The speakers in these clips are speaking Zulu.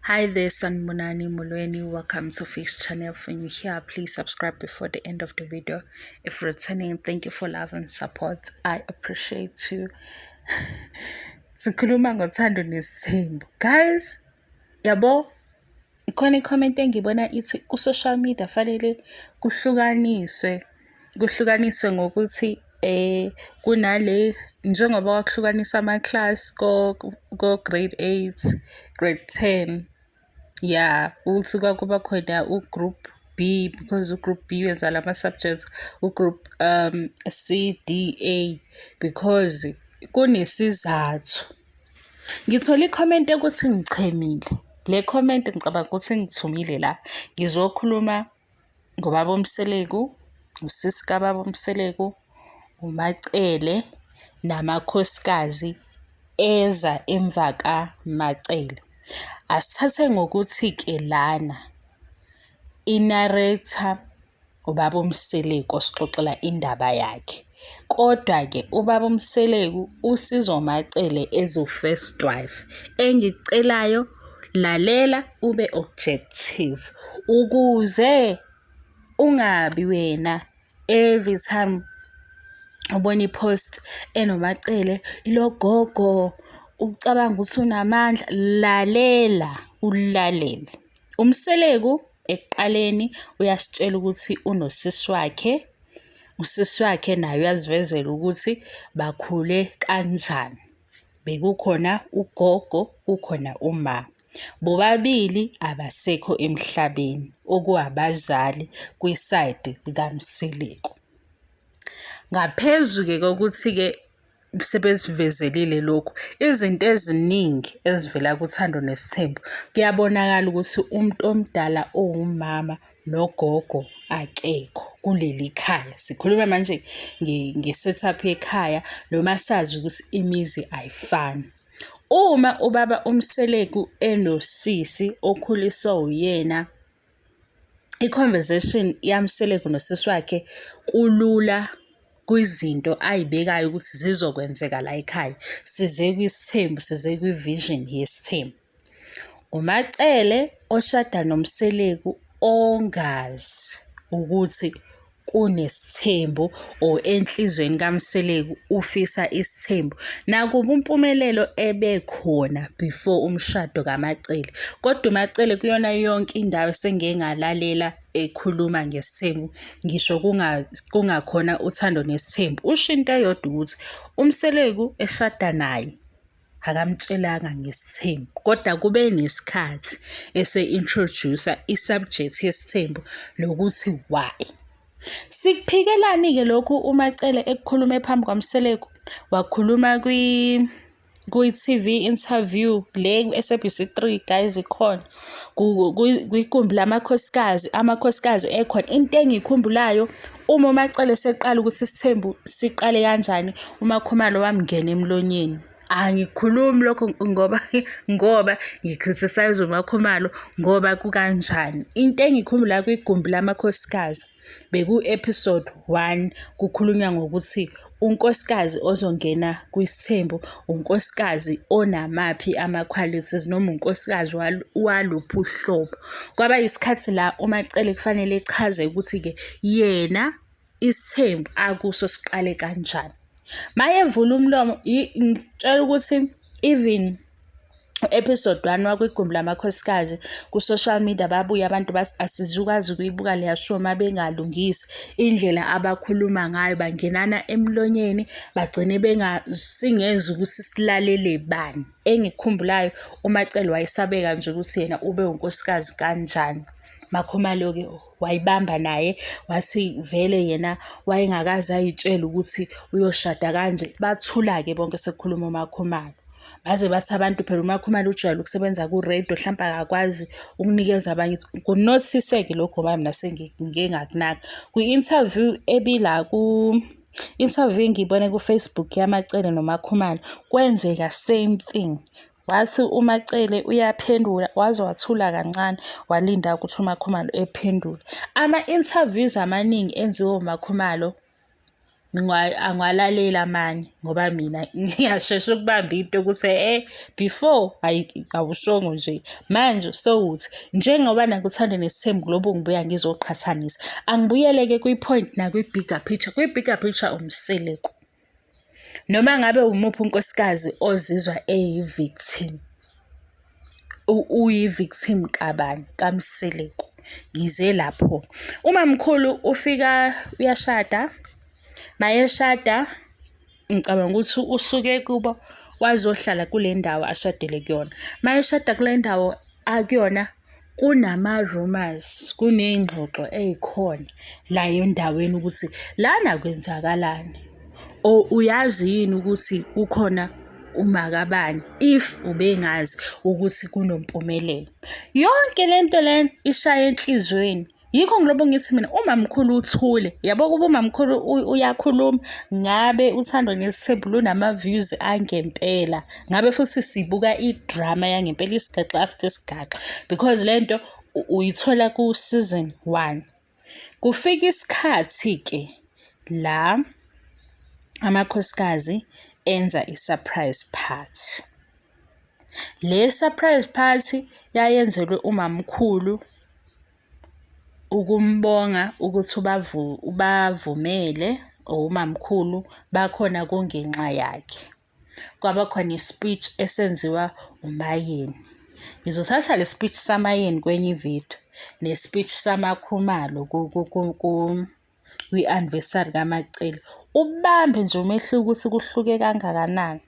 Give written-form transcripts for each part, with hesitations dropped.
Hi there, Sanibonani Molweni. Welcome to Fish Channel. If you're here, please subscribe before the end of the video. If returning, thank you for love and support. I appreciate you. Sikhuluma ngothando nesithembu. Guys, yabo, ikhona i-comment engibona ithi ku-social media fanele kuhlukaniswe, kuhlukaniswe ngokuthi kunale njengoba kwakuhlukaniswa ama-class ko grade 8, grade 10, ya, ukuthi kwakuba khona u-group B because u-group B wenza lama-subjects, u-group C, D, A, because kunesizathu. Ngithole i-comment ekuthi ngichemile. Le comment ngicabanga ukuthi ngithumile la. Ngizokhuluma ngobaba uMseleku, usisi kababa uMseleku, uMaCele namakhosikazi eza emva kaMaCele. Asithathe ngokuthi-ke lana i-narrator ubaba uMseleku osixoxela indaba yakhe. Kodwa-ke ubaba uMseleku usiza uMaCele as u-first wife. Engikucelayo, lalela, ube objective ukuze ungabi wena every time ubona i-post enoMaCele, ilo gogo ucabanga ukuthi unamandla. Lalela, ulalele. UMseleku ekuqaleni uyasitshela ukuthi unosisi wakhe, usisi wakhe naye uyazivezela ukuthi bakhule kanjani. Bekukhona ugogo, kukhona uma. Bobabili abasekho emhlabeni, okuwabazali kwi-side likaMseleku. Ngaphezu-ke kokuthi-ke sebesivezelile lokhu, izinto eziningi ezivela kuThando Nesithembu, kuyabonakala ukuthi umuntu omdala owumama nogogo akekho kuleli khaya. Sikhuluma manje nge-setup yekhaya noma sazi ukuthi imizi ayifani. Uma ubaba uMseleku enosisi okhuliswa uyena, i-conversation yaMseleku nosisi wakhe kulula kwizinto ay'bekayo ukuthi zizokwenzeka la ekhaya. Size kwisithembu, size kwi-vision yesithembu. UMaCele oshada noMseleku ongazi ukuthi kunesithembu or enhlizweni kaMseleku ufisa isithembu. Nakuba uMpumelelo ebekhona before umshado kaMaCele, kodwa uMaCele kuyona yonke indawo esengike ngalalela ekhuluma ngesithembu, ngisho kungakhona uthando nesithembu, usho into eyodwa ukuthi uMseleku eshada naye akamtshelanga ngesithembu, kodwa kube nesikhathi ese-introduce-a i-subject yesithembu nokuthi why. Sikuphikelani-ke lokhu uMaCele ekukhulume phambi kwaMseleku? Wakhuluma kwi-TV interview le ku-SABC 3, guys, ikhona kwigumbi lamakhosikazi, amakhosikazi ekhona. Into engiyikhumbulayo, uma uMaCele seqala ukuthi isithembu siqale kanjani, uMaKhumalo wamngena emlonyeni. Angikhulumi lokho ngoba ngi-criticise uMaKhumalo ngoba kukanjani. Into engiyikhumbulayo, kwigumbi lamakhosikazi beku-episode 1, kukhulunywa ngokuthi unkosikazi ozongena kwisithembu unkosikazi onamaphi ama-qualities noma unkosikazi waluphi uhlobo. Kwaba yisikhathi la uMaCele kufanele echaze ukuthi-ke yena isithembu akuso siqale kanjani. Mayevula umlomo, ngitshela ukuthi even episode 1 wakwigumbi lamakhosikazi ku-social media babuye abantu bathi asizukwazi ukuyibuka leya show uma bengalungisi indlela abakhuluma ngayo, bangenana emlonyeni, bagcine singezwa ukuthi silalele bani. Engikukhumbulayo, uMaCele wayesabeka nje ukuthi yena ube unkosikazi kanjani. MaKhumalo-ke wayibamba naye, wathi vele yena wayengakaze ay'tshele ukuthi uyoshada kanje. Bathula-ke bonke sekukhuluma uMaKhumalo. Baze bathi abantu phela uMaKhumalo ujwayele ukusebenza ku-radio, hlampe akakwazi ukunikeza abanye. Ku-notice-ke lokho ngoba mina sengike ngakunaka. Kwi-interview ebila ku-interview engiyibone ku-Facebook yaMaCele noMaKhumalo, kwenzeka same thing. Wathi uMaCele uyaphendula, waze wathula kancane, walinda ukuthi uMaKhumalo ephendule. Ama-interviews amaningi enziwe uMaKhumalo. Angiwalaleli amanye ngoba mina ngiyashesha ukubamba into ukuthi before hhayi awushongo nje, manje sewuthi. Njengoba nakuThando Nesithembu kulobu ngibuya ngizoqhathanisa. Angibuyele-ke kwi-point nakwi-bigger picture. Kwi-bigger picture uMseleku. Noma ngabe umuphi unkosikazi ozizwa eyi-victim, uyi-victim kabani? KaMseleku. Ngize lapho. Umamkhulu ufika uyashada, mayeshada ngicabanga ukuthi usuke kubo wazohlala kule ndawo ashadele kuyona. Mayeshada kule ndawo akuyona kunama-rumours, kuney'ngxoxo ey'khona la endaweni ukuthi lana kwenzakalani or uyazi yini ukuthi kukhona umakabani if ubengazi ukuthi kunoMpumelelo. Yonke le nto lena ishaya enhliziyweni. Yikho ngilobo ngithi mina umamkhulu uthule. Yabo kuba umamkhulu uyakhuluma ngabe uThando Nesithembu lunama-views angempela. Ngabe futhi sibuka i-drama yangempela isigaxa after isigaxa because le nto uyithola ku-season one. Kufika isikhathi-ke la amakhosikazi enza i-surprise party. Le surprise party yayenzelwe umamkhulu ukumbonga ukuthi ubavumele or umamkhulu bakhona kungenxa yakhe. Kwaba khona i-speech esenziwa uMaYeni. Ngizothatha le speech saMaYeni kwenye ividiyo ne-speech samaKhumalo kwi-anniversary kaMaCele. Ubambe nje umehluko ukuthi kuhluke kangakanani.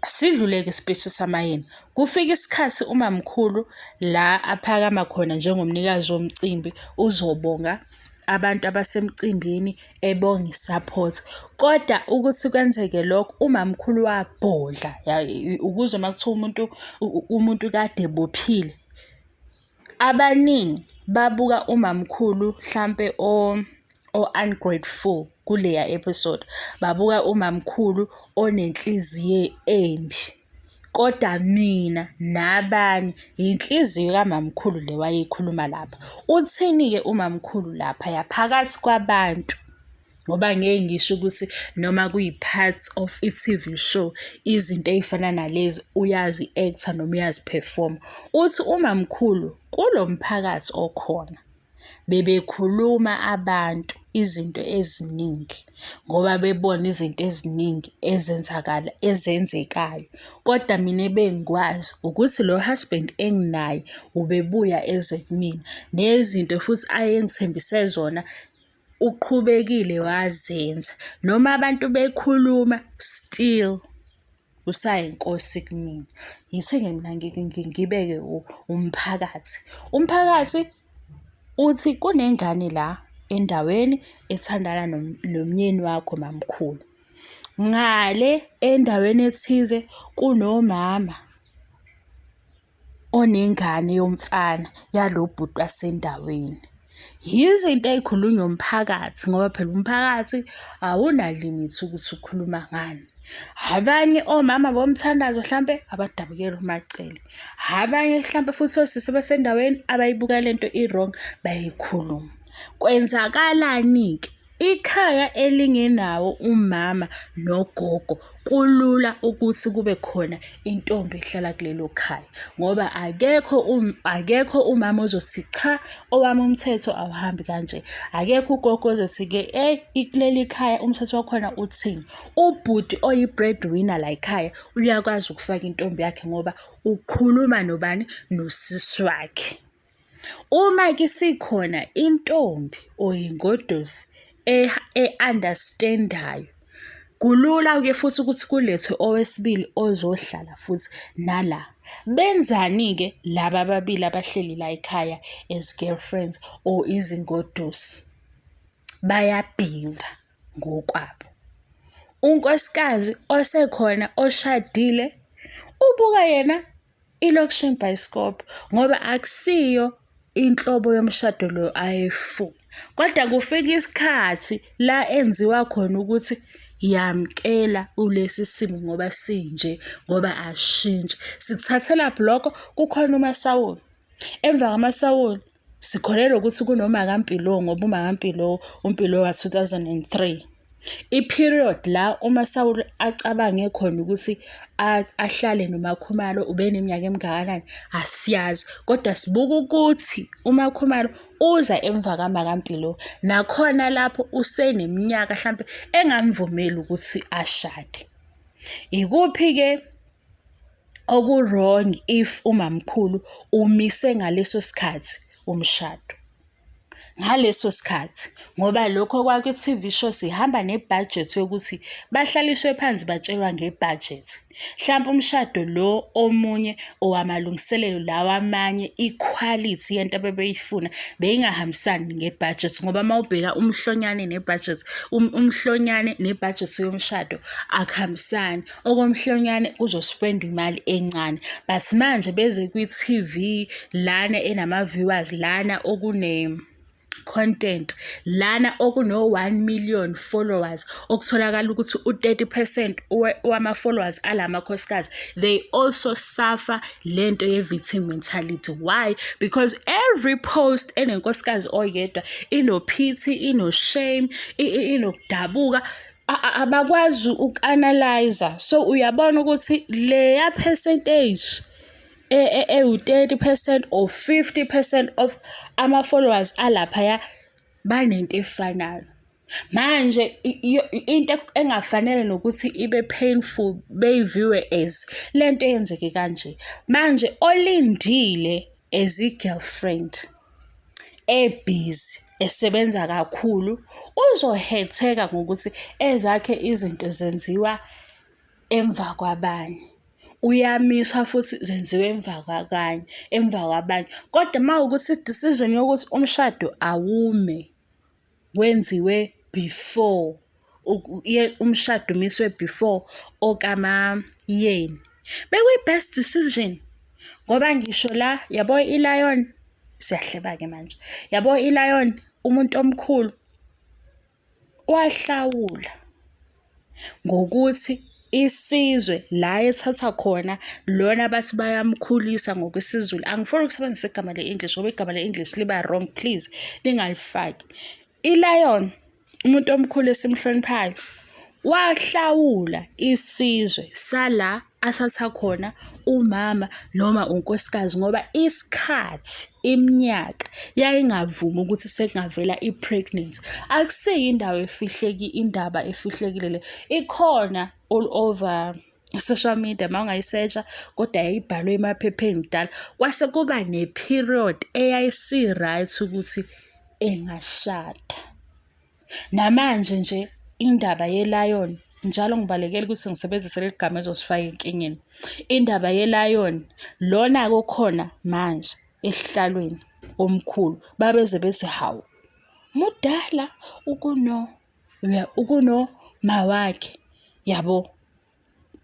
Sidlule-ke isiteshi saMaYeni. Kufika isikhathi umamkhulu la aphakama khona njengomnikazi womcimbi uzobonga abantu abasemcimbini ebonga i-support. Kodwa ukuthi kwenzeke lokho umamkhulu wabhodla, ukuzwa uma kuthiwa umuntu umuntu kade ebophile. Abaningi babuka umamkhulu hlampe o-ungrateful kuleya episode. Babuka umamkhulu onenhliziyo embi. Kodwa mina nabanye yinhliziyo kamamkhulu le wayeyikhuluma lapha. Uthini-ke umamkhulu laphaya phakathi kwabantu? Ngoba ngeke ngisho ukuthi noma kuyi-part of i-T_V show, izinto ey'fana nalezi uyazi-act-a noma uyazi-perform-a. Uthi umamkhulu kulo mphakathi okhona bebekhuluma abantu izinto eziningi ngoba bebona izinto eziningi ezenzakala, ezenzekayo. Kodwa mina ebengikwazi ukuthi lo husband enginaye ubebuya eze kumina, nezinto futhi ayengithembise zona uqhubekile wazenza. Noma abantu bekhuluma still usayinkosi kumina. Ngithi-ke mina ngibeke umphakathi. Umphakathi uthi kunengane la endaweni ethandana nomyeni wakho mamkhulu. Ngale endaweni ethize kunomama onengane yomfana yalo bhuti wasendaweni. Yizinto ey'khulunywa umphakathi ngoba phela umphakathi awunalimithi ukuthi ukhuluma ngani. Abanye omama bomthandazo hlampe abadabukela uMaCele. Abanye hlampe futhi osisi basendaweni abayibuka lento i-wrong bayayikhuluma. Kwenzakalani-ke? Ikhaya elingenawo umama nogogo kulula ukuthi kube khona intombi ehlala kulelo khaya ngoba akekho akekho umama ozothi cha, owami umthetho awuhambi kanje. Akekho ugogo ozothi-ke eyi kuleli khaya umthetho wakhona uthini. Ubhuti oyi-bread winner la ekhaya uyakwazi ukufaka intombi yakhe ngoba ukhuluma nobani? Nosisi wakhe. Uma-ke isikhona intombi or ingoduso e-understand-ayo, kulula-ke futhi ukuthi kulethwe owesibili ozohlala futhi nala. Benzani-ke laba ababili abahleli la ekhaya as girlfriends or izingoduso? Bayabhinga ngokwabo. Unkosikazi osekhona oshadile ubuka yena i-Loxion Bioscope ngoba akusiyo inhlobo yomshado lo ayefuna. Kodwa kufika isikhathi la enziwa khona ukuthi yamkela kulesi simo ngoba sinje, ngoba asishintshi. Sikuthathelaphi lokho? Kukhona uMasawule. Emva kwaMasawule sikholelwa ukuthi kunomakaMpilo ngoba umakaMpilo uMpilo wa-2003. I-period la uMaSawula acabange khona ukuthi ahlale noMaKhumalo ubeneminyaka emingakanani asiyazi, kodwa sibuka ukuthi uMaKhumalo uza emva kaMakaMpilo. Nakhona lapho useneminyaka hlampe engamvumeli ukuthi ashade. Ikuphi-ke oku-wrong if umamkhulu umise ngaleso sikhathi umshado? Ngaleso sikhathi ngoba lokho kwakwi-T_V show sihamba nebhajethi yokuthi bahlaliswe phansi batshelwa ngebhajethi. Hlampe umshado lo omunye owamalungiselelo lawa amanye ikhwalithi yento abebeyifuna beyingahambisani ngebhajethi ngoba uma ubheka umhlonyane nebhajethi, umhlonyane nebhajethi yomshado akuhambisani. Okomhlonyane kuzospendwa imali encane but manje beze kwi-T_V lana enama-viewers lana okune content lana okuno-1 million followers okutholakala ukuthi u-30 percent wama-followers alamakhosikazi they also suffer lento ye-victim mentality. Why? Because every post enenkosikazi oyedwa ino-pity, ino-shame, inokudabuka, abakwazi uku-analyze-a. So uyabona ukuthi leya percentage ewu-30 percent or 50 percent of ama-followers alaphaya banento efanayo. Manje into engafanele nokuthi ibe painful beyi-view-e as lento eyenzeke kanje. Manje olindile as i-girlfriend ebhizi esebenza kakhulu uzohetheka ngokuthi ezakhe izinto zenziwa emva kwabanye. Uyamiswa futhi zenziwa emva kwakanye, emva kwabanye. Kodwa uma kuwukuthi i-decision yokuthi umshado awume wenziwe before umshado umiswe before okaMaYeni, bekuyi-best decision ngoba ngisho la yabo i-lion, siyahleba-ke manje, yabo i-lion umuntu omkhulu wahlawula ngokuthi isizwe la ethatha khona lona abathi bayamkhulisa ngokwesiZulu. Angifuni ukusebenzisa igama le-English ngoba igama le-English liba wrong, please ningalifaki. I-lion, umuntu omkhulu esimhloniphayo, wahlawula isizwe sala athatha khona umama noma unkosikazi ngoba isikhathi, iminyaka yayingavumi ukuthi sekungavela i-pregnancy. Akusiyo indawo efihleki, indaba efihlekile le, ikhona all over social media uma ungayisesha kodwa yayibhalwe emaphepheni kudala. Kwase kuba ne-period eyayisi-right ukuthi engashada. Namanje nje indaba ye-lion, njalo ngibalekela ukuthi ngisebenzise leli gama elizosifaka enkingeni. Indaba ye-lion, lona-ke okhona manje esihlalweni omkhulu, babeze bethi hawu, mudala ukuno mawakhe, yabo.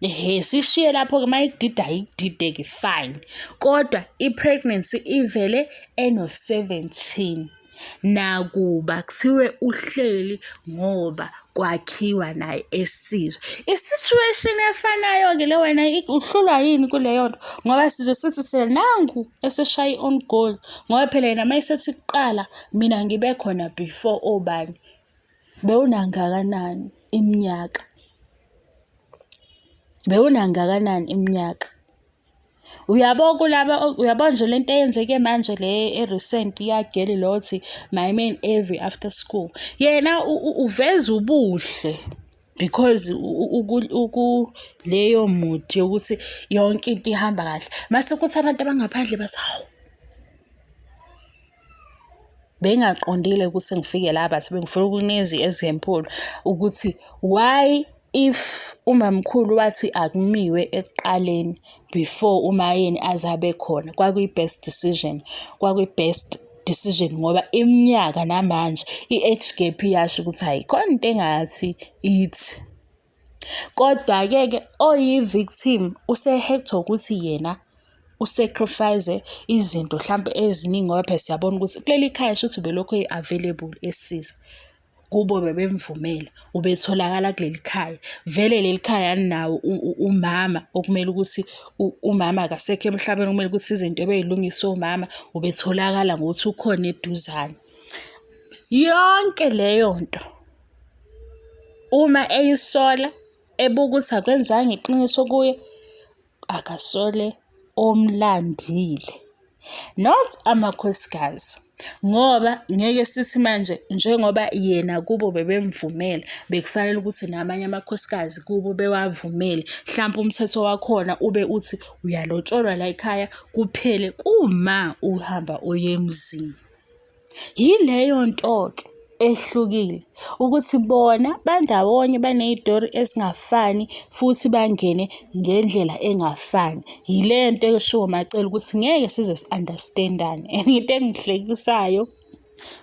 Ehhe, sishiye lapho-ke uma ikudida ayikudide-ke fine. Kodwa i-pregnancy ivele eno-17. Nakuba kuthiwe uhleli ngoba kwakhiwa naye esizwe. I-situation efanayo-ke le wena uhlulwa yini kuleyo nto? Ngoba size sithi thina nangu eseshaye i-on goal. Ngoba phela yena uma esethi kuqala mina ngibe khona before obani. Bewunangakanani iminyaka? Bewunangakanani iminyaka? Uyabo kulaba, uyabo nje lento eyenzeke manje le e-recent ya-girl lo othi my man every after school. Yena uveza ubuhle because ukuleyo mood yokuthi yonke into ihamba kahle. Mase kuthi abantu abangaphandle bathi hawu. Bengingaqondile ukuthi ngifike la but bengifuna ukunikeza i-example ukuthi why if umamkhulu wathi akumiwe ekuqaleni before uMaYeni aze abe khona, kwakuyi-best decision, kwakuyi-best decision ngoba iminyaka namanje i-age gap iyasho ukuthi hhayi khona into engathi ithi. Kodwa-ke ke oyi-victim use-hurt ukuthi yena u-sacrifice izinto hlampe eziningi ngoba phela siyabona ukuthi kuleli khaya shuthi ubelokhu e-available esiza. Kubo bebemvumela, ubetholakala kuleli khaya. Vele leli khaya alinawo umama okumele ukuthi umama akasekho emhlabeni okumele ukuthi izinto ebey'lungiswa umama, ubetholakala ngokuthi ukhona eduzane. Yonke leyo nto. Uma eyisola ebuka ukuthi akwenziwanga iqiniso kuye, akasole omlandile, not amakhosikazi. Ngoba ngeke sithi manje njengoba yena kubo bebemvumela, bekufanele ukuthi namanye amakhosikazi kubo bewavumele. Hlampe umthetho wakhona ube uthi uyalotsholwa layikhaya kuphele kuma uhamba uye emzini. Yileyo nto-ke ehlukile ukuthi bona bandawonye baney'tori ezingafani futhi bangene ngendlela engafani. Yile nto eshiwo uMaCele ukuthi ngeke size si-understand-ane and into engihlekisayo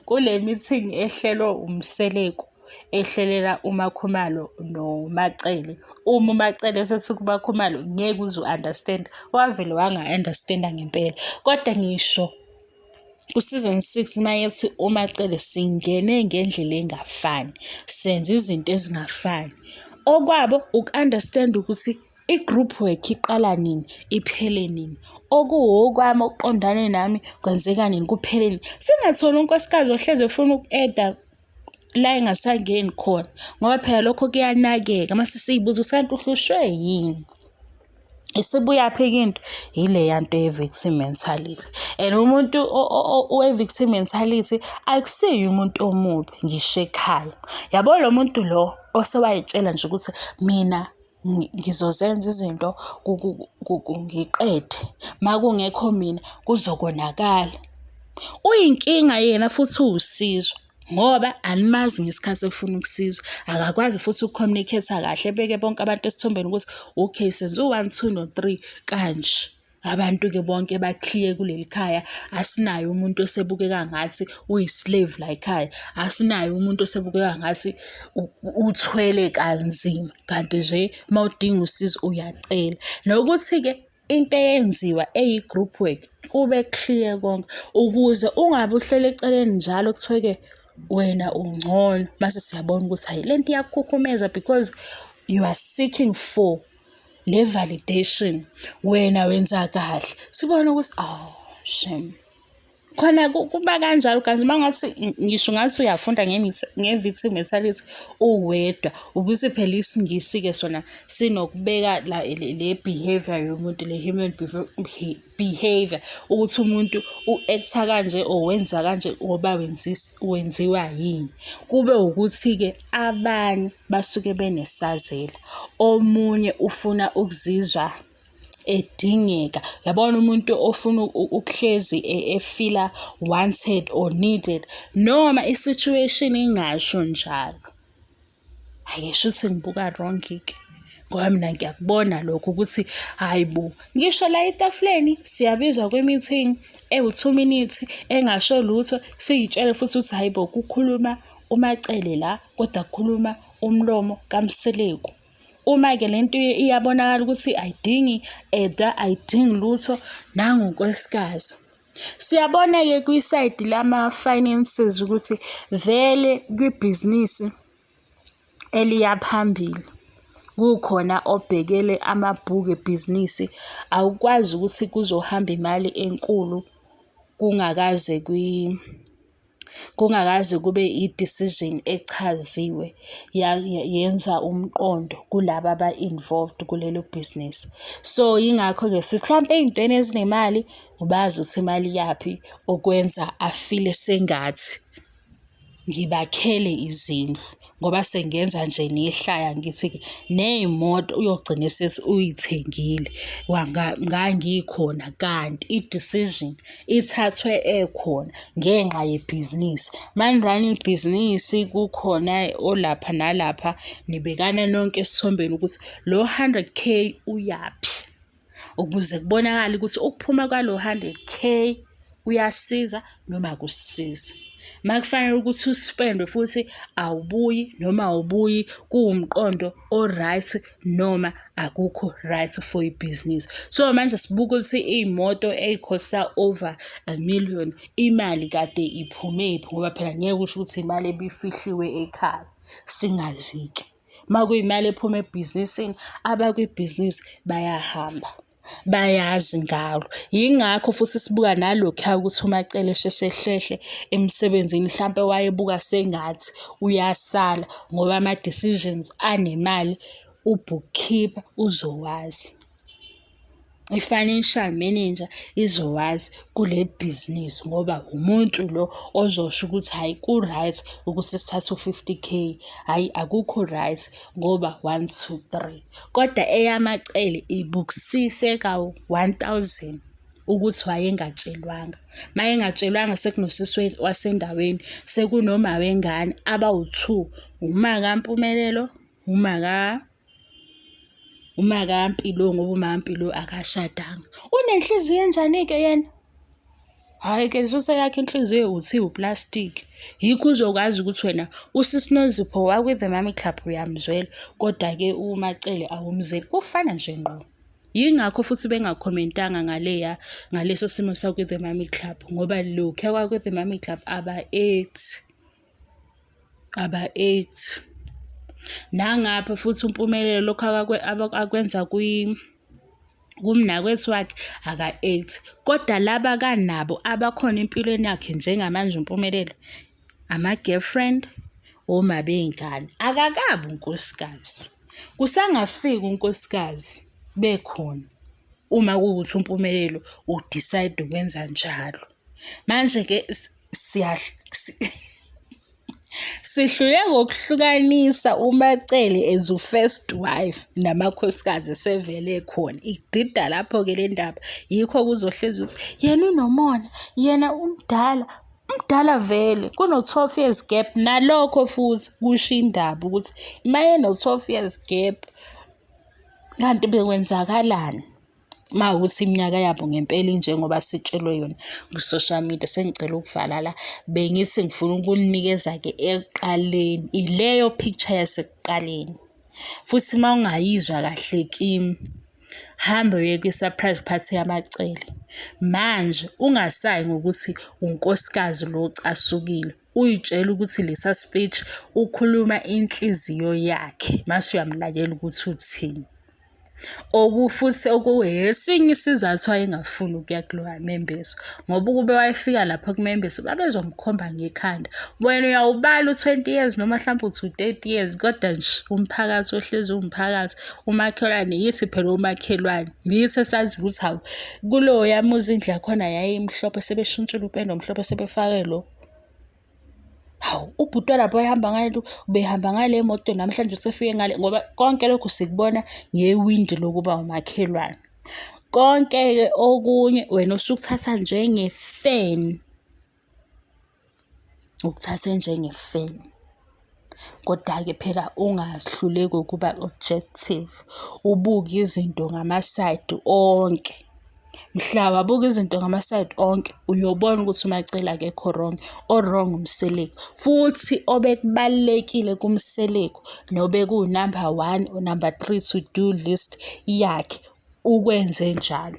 kule meeting ehlelwe uMseleku ehlelela uMaKhumalo noMaCele. Uma uMaCele esethi kuMaKhumalo ngeke uze u-understand-e, wavele wanga-understand-a ngempela. Kodwa ngisho ku-season 6 mayethi uMaCele singene ngendlela engafani, senza izinto ezingafani. Okwabo uku-understand ukuthi i-group work iqala nini, iphele nini. Okuwokwami okuqondane nami kwenzeka nini, kuphele nini. Singatholi unkosikazi ohlezi efuna uku-add-a la engasangeni khona ngoba phela lokho kuyanakeka mase siyibuza ukuthi kanti uhlushwe yini. Isibuyaphi-ke into? Yileya nto ye-victim mentality and umuntu we-victim mentality akusiye umuntu omubi ngisho ekhaya. Yabo lo muntu lo oseway'tshela nje ukuthi mina ngizozenza izinto ngiqede, uma kungekho mina kuzokonakala. Uyinkinga yena futhi uwusizo. Ngoba animazi ngesikhathi efuna ukusizwa, akakwazi futhi uku-communicate-a kahle ebeke bonke abantu esithombeni ukuthi okay senze u-one, two, no-three kanje. Abantu-ke bonke ba-clear kuleli khaya, asinaye umuntu osebukeka ngathi uyi-slave la ekhaya, asinaye umuntu osebukeka ngathi uthwele kanzima, kanti nje uma udinga usizo uyacela. Nokuthi-ke into eyenziwa eyi-group work kube clear konke ukuze ungabe uhleli eceleni njalo kuthiwe-ke wena ungcono mase siyabona ukuthi hhayi le nto iyakukhukhumeza because you are seeking for le validation, wena wenza kahle. Sibone ukuthi oh shame. Khona kuba kanjalo kanti uma ngathi ngisho ngathi uyafunda nge-victim mentality uwedwa, ukuthi phela isiNgisi-ke sona sinokubeka le behaviour yomuntu, le human behaviour ukuthi umuntu u-act-a kanje or wenza kanje ngoba wenziwa yini. Kube ukuthi-ke abanye basuke benesazela, omunye ufuna ukuzizwa edingeka. Uyabona umuntu ofuna ukuhlezi efila wanted or needed noma i-situation ingasho njalo. Hhayi shuthi ngibuka wrong-ke ngoba mina ngiyakubona lokho ukuthi hhayi bo, ngisho la etafuleni siyabizwa kwi-meeting ewu-two minutes engasho lutho, siy'tshele futhi ukuthi hhayi bo kukhuluma uMaCele la kodwa kukhuluma umlomo kaMseleku. Uma-ke le nto iyabonakala ukuthi ayidingi eda, ayidingi lutho, nangu unkosikazi. Siyabona-ke kwisayidi lama-finances ukuthi vele kwibhizinisi eliya phambili kukhona obhekele amabhuku ebhizinisi, awukwazi ukuthi kuzohamba imali enkulu kungakaze kungakaze kube i-decision echaziwe yenza umqondo kulaba aba-involved kulelo bhizinisi. So, yingakho-ke sithi hlampe ey'ntweni ezinemali ubazi ukuthi imali iyaphi okwenza afile sengathi ngibakhele izindlu ngoba sengenza nje nehlaya ngithi-ke ney'moto uyogcina esethi uyithengile ngangikhona kanti i-decision ithathwe ekhona ngenxa yebhizinisi. Mani-run-a ibhizinisi kukhona olapha nalapha nibekana nonke esithombeni ukuthi lo hundred K uyaphi. Ukuze kubonakale ukuthi ukuphuma kwalo hundred K kuyasiza noma akusisizi. Uma kufanele ukuthi uspendwe futhi awubuyi noma awubuyi kuwumqondo o-right noma akukho right for ibhizinisi. So manje sibuka ukuthi iy'moto ey'khosta over a million imali kade iphumephi ngoba phela ngeke usho ukuthi imali ebifihliwe ekhaya singazi-ke. Uma kuyimali ephuma ebhizinisini, abakwibhizinisi bayahamba. Bayazi ngalo. Yingakho futhi sibuka nalokhuya ukuthi uMaCele esheshe ehlehle emsebenzini hlampe wayebuka sengathi uyasala ngoba ama-decisions anemali u-bookkeeper uzowazi. I-financial manager izowazi kule bhizinisi ngoba umuntu lo ozosho ukuthi hhayi ku-right ukuthi sithathe u-fifty K, hhayi akukho right ngoba one, two, three. Kodwa eyaMaCele ibukisise ka-one thousand ukuthi wayengatshelwanga. Uma engatshelwanga sekunosisi wasendaweni, sekunoma wengane abawu-two, uma kaMpumelelo, uma uMakaMpilo ngoba uMaMpilo akashadanga. Unenhliziyo enjani-ke yena? Hhayi-ke suse yakhe inhliziyo uthi uplastiki. Yikho uzokwazi ukuthi wena usisi Nozipho wakwi-The Mommy Club uyamzwela, kodwa-ke uMaCele awumzweli. Kufana nje ngqo. Yingakho futhi bengakhomentanga ngaleya ngaleso simo sakwi-The Mommy Club ngoba lokhuya kwakwi-The Mommy Club aba-act-i. Aba-eight. Nangapha futhi uMpumelelo lokhu akwenza kumnakwethu wakhe aka-eight. Kodwa laba akanabo abakhona empilweni yakhe njengamanje uMpumelelo, ama-girlfriend, oma bey'ngane. Akakabi unkosikazi. Kusangafika unkosikazi bekhona uma kuwukuthi uMpumelelo u-decide ukwenza njalo. Manje-ke sihluleka ukuhlukanisa uMaCele as u-first wife namakhosikazi esevele ekhona. Idida lapho-ke le ndaba. Yikho kuzohlezi ukuthi yena unomona, yena umdala, umdala vele kuno-twelve years gap. Nalokho futhi kusho indaba ukuthi uma eno-twelve years gap, kanti bekwenzakalani? Uma kuwukuthi iminyaka yabo ngempela injengoba sitshelwe yona ku-social media. Sengicela ukuvala la, bengithi ngifuna ukuninikeza-ke ekuqaleni, ileyo picture yasekuqaleni. Futhi uma ungayizwa kahle kimi, hamba uye kwi-surprise party yaMaCele. Manje ungasayi ngokuthi unkosikazi lo ocasukile, uy'tshele ukuthi lesa speech ukhuluma inhliziyo yakhe, mase uyamlalela ukuthi uthini. Futhi okuyesinye isizathu wayengafuni ukuya kuloya membeso, ngoba ukube wayefika lapha kumembeso babezomkhomba ngekhanda. Wena uyawubala u-twenty years noma hlampe uthi u-thirty years, kodwa nje umphakathi ohlezi uwumphakathi, umakhelwane yithi phela omakhelwane, yithi esazi ukuthi hawu kuloya muzi indlu yakhona yayimhlophe sebeshintshile upende omhlophe sebefake lo. Hawu, ubhuti walapha wayehamba ngale ubehamba ngale moto namhlanje usefike ngale ngoba konke lokhu sikubona ngewindi lokuba umakhelwane. Konke-ke okunye wena usukuthatha njengefeni, ukuthathe njengefeni. Koda-ke phela ungahluleki ukuba objective, ubuke izinto ngamasayidi onke. Mhla wabuka izinto ngamasayidi onke, uyobona ukuthi uMaCele akekho wrong, o-wrong uMseleku. Futhi obekubalulekile kuMseleku nobekuwu-number one or number three to do list yakhe, ukwenze njalo.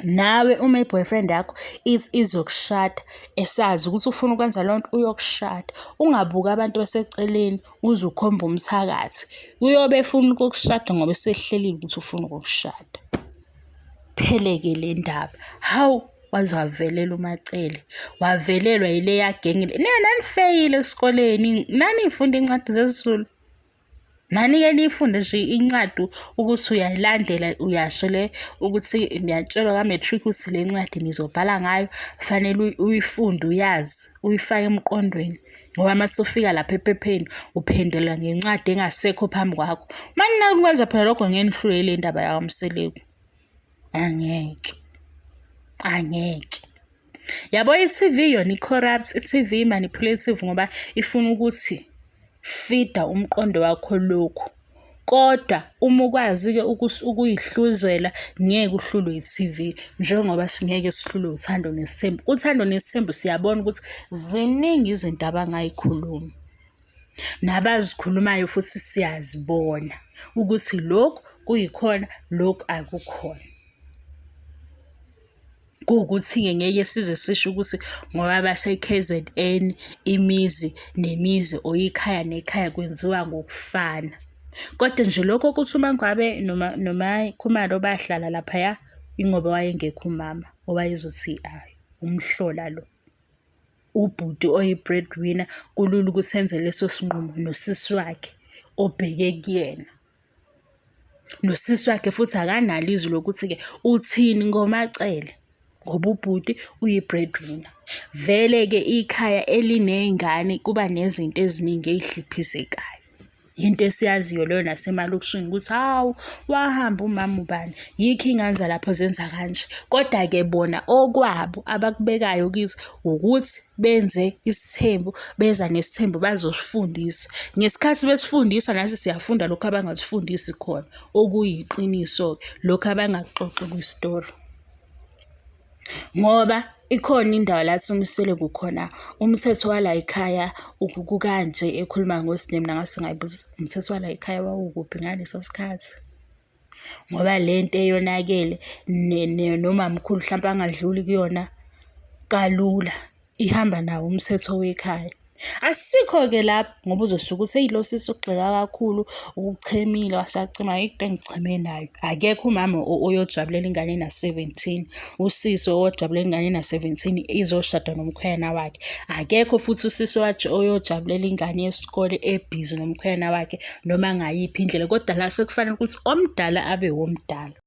Nawe uma i-boyfriend yakho ithi izokushada esazi ukuthi ufuna ukwenza leyo nto uyokushada. Ungabuki abantu baseceleni uze ukhombe umthakathi. Uyobe efuna ukukushada ngoba esehlelile ukuthi ufuna ukukushada. Iphele-ke le ndaba. Hawu, waze wavelela uMaCele. Wavelelwa yileya genge le. Nina nanifeyile esikoleni, naniy'funda iy'ncwadi zesiZulu. Nani-ke niyifunde nje incwadi ukuthi uyayilandela uyasho le ukuthi niyatshelwa ka-matric ukuthi le ncwadi nizobhala ngayo, fanele uyifunde uyazi, uyifake emqondweni. Ngoba uma usufika lapha ephepheni uphendula ngencwadi engasekho phambi kwakho. Uma ninakwenza phela lokho ngeke nihlule le ndaba yakwaMseleku. Angeke, angeke. Yabo i-T_V yona i-corrupt, i-T_V i-manipulative ngoba ifuna ukuthi feed-a umqondo wakho lokhu. Kodwa uma ukwazi-ke ukuyihluzela ngeke uhlulwe i-T_V njengoba singeke sihlulwe uthando nesithembu. Uthando nesithembu siyabona ukuthi ziningi izinto abangayikhulumi. Nabazikhulumayo futhi siyazibona ukuthi lokhu kuyikhona, lokhu akukhona. Kuwukuthi-ke ngeke size sisho ukuthi ngoba base-K_Z_N imizi nemizi or ikhaya nekhaya kwenziwa ngokufana. Kodwa nje lokho ukuthi uMaNgwabe noMaKhumalo bahlala laphaya, ingoba wayengekho umama owayezothi ayi umhlola lo. Ubhuti oyi-breadwinner kulula ukuthi enze leso sinqumo nosisi wakhe obheke kuyena. Nosisi wakhe futhi akanalo izwi lokuthi-ke uthini ngoMaCele ngoba ubhuti uyi-breadwinner. Vele-ke ikhaya eliney'ngane kuba nezinto eziningi ey'hliphizekayo. Yinto esiyaziyo leyo nasemalokishini ukuthi hawu wahamba umama ubani, yikho iy'ngane zalapho zenza kanje. Koda-ke bona okwabo abakubekayo kithi ukuthi benze isithembu, beza nesithembu bazosifundisa. Ngesikhathi besifundisa nathi siyafunda lokhu abangasifundisi khona, okuyiqiniso-ke, lokhu abangakuxoxi kwistori. Ngoba ikhona indawo la athi khona umthetho walayikhaya kukanje ekhuluma ngoSne, mina ngase ngayibuza ukuthi umthetho walayikhaya wawukuphi ngaleso sikhathi? Ngoba le nto eyonakele nomamkhulu hlampe angadluli kuyona kalula, ihamba nawo umthetho wekhaya. Asikho-ke lapho ngoba uzosuke uthi eyi lo sisi ugxeka kakhulu, uchemile wasacima, ayikho into engicheme nayo. Akekho umama oyojabulela ingane ena-17, usisi oyojabulela ingane ena-17 izoshada nomkhwenyana wakhe. Akekho futhi usisi oyojabulela ingane yesikole ebhizi nomkhwenyana wakhe noma ngayiphi indlela, kodwa la sekufanele ukuthi omdala abe womdala.